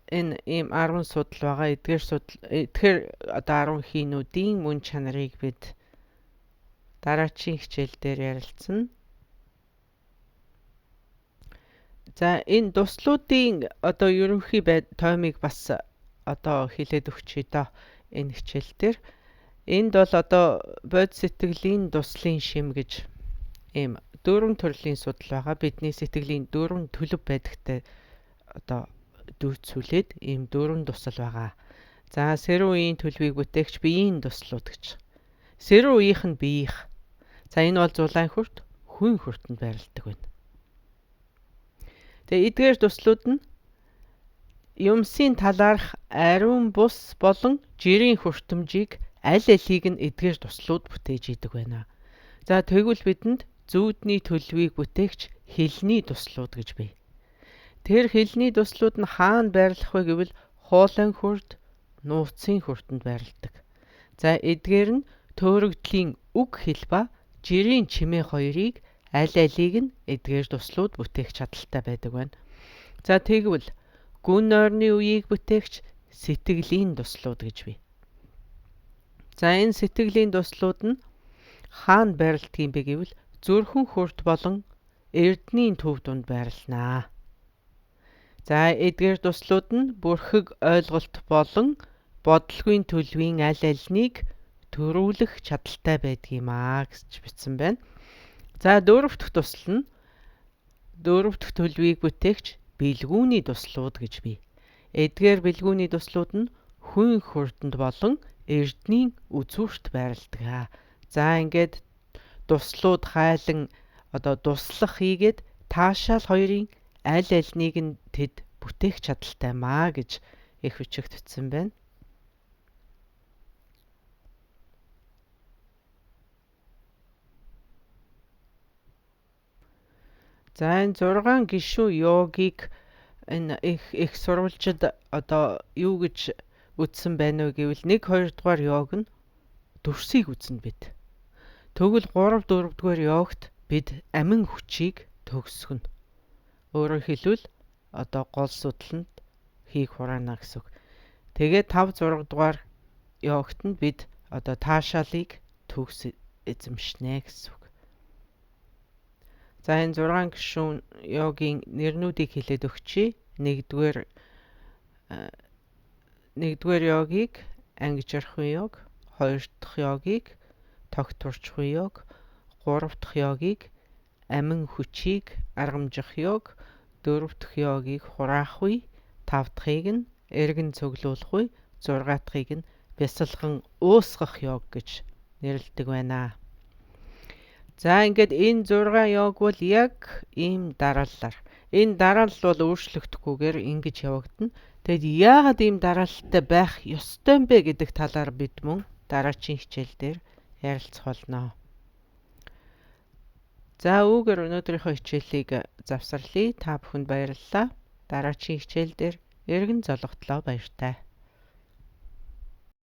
A: энэ ийм 10 судал байгаа. Эдгээр судал, эдгээр одоо 10 хийнүүдийн мөн чанарыг бид дараачийн хичээл дээр ярилцсан. За энэ туслуудын одоо ерөнхий тоймыг бас одоо хэлээд өгчээ доо энэ хичээл дээр. Энд бол одоо бод сэтгэлийн туслын шим гэж ийм 4 төрлийн судал байгаа. Бидний сэтгэлийн 4 төлөв байдагтай одоо дүүцүүлээд ийм 4 тусал байгаа. За сэрүү үеийн төлөвийг бүтээгч биеийн туслууд гэж. Сэрүү үеийнх нь биеих. За энэ бол зулайн хүрт, хүн хүртэнд байрладаг байна. Тэгээ эдгээр туслууд нь юмсын талаарх ариун бус болон жирийн хүртэмжийг аль алийг нь эдгээр туслууд бүтээж идэг байна. За тэгвэл бидэнд зүүдний төлөвийг бүтээгч хилний туслууд гэж бий. Тэр хилний туслууд нь хаана байрлах вэ гэвэл хоолойн хүрд, нууцын хүртэнд байрладаг. За эдгээр нь төөрөгдлийн үг хэл ба жирийн чимээ хоёрыг аль алийг нь эдгээр туслууд бүтээх чадaltaй байдаг байна. За тэгвэл гүн нойрны үеийг бүтээгч сэтгэлийн туслууд гэж бий. За энэ сэтгэлийн туслууд нь хаана байрладаг юм бэ гэвэл зүрхэн хүрт болон эрдний төв дунд байрланаа. За эдгээр туслууд нь бүрхэг ойлголт болон бодлогын төлөвийн аль альнийг төрүүлэх чадaltaй байдаг юм аа гэж бичсэн байна. За дөрөв дэх тусал нь дөрөв дэх төлөвийг бүтээгч бэлгүүний туслууд гэж бий. Эдгээр бэлгүүний туслууд нь хүн хүртэнд болон эрдний үзүүрт байрладаг. За ингээд туслууд хайлан одоо туслах хийгээд таашаал хоёрын аль альнийг нь тэд бүтээх чадaltaй маа гэж их бичигт бичсэн байна. За энэ 6 гишүүн йогийг энэ их сурвалжид одоо юу гэж үзсэн байна вэ гэвэл 1 2 дугаар йог нь дүрсийг үзнэ бид. Тэгвэл 3 4 дугаар йогт бид амин хүчийг төгсгөнө. Өөрөөр хэлбэл одоо гол судлалд хийх хураана гэсэн үг. Тэгээд 5 6 дугаар йогт нь бид одоо таашаалыг төгс эзэмшнэ гэсэн үг. За энэ 6 гишүүн йогийн нэрнүүдийг хэлээд өгчье. Нэгдүгээр йогийг ангижрахын йог, хоёр дахь йогийг тогтворчхон йог, гурав дахь йогийг амин хүчийг аргамжих йог, дөрөв дэх йогийг хураах үе, тав дахьыг нь эргэн цуглуулах үе, зургаа дахьыг нь бясалган уусгах йог гэж нэрлэдэг байна. За ингээд энэ 6 йог бол яг ийм дарааллаар. Энэ дараалал бол өөрчлөгдөхгүйгээр ингэж явагдана. Тэгэд яагаад ийм дараалалтай байх ёстой юм бэ гэдэг талаар бид мөн дараачийн хичээл дээр ярилцах болно. За үүгээр өнөөдрийнхөө хичээлийг завсарлая. Та бүхэнд баярлалаа. Дараачийн хичээл дээр эргэн золготлоо, баяртай.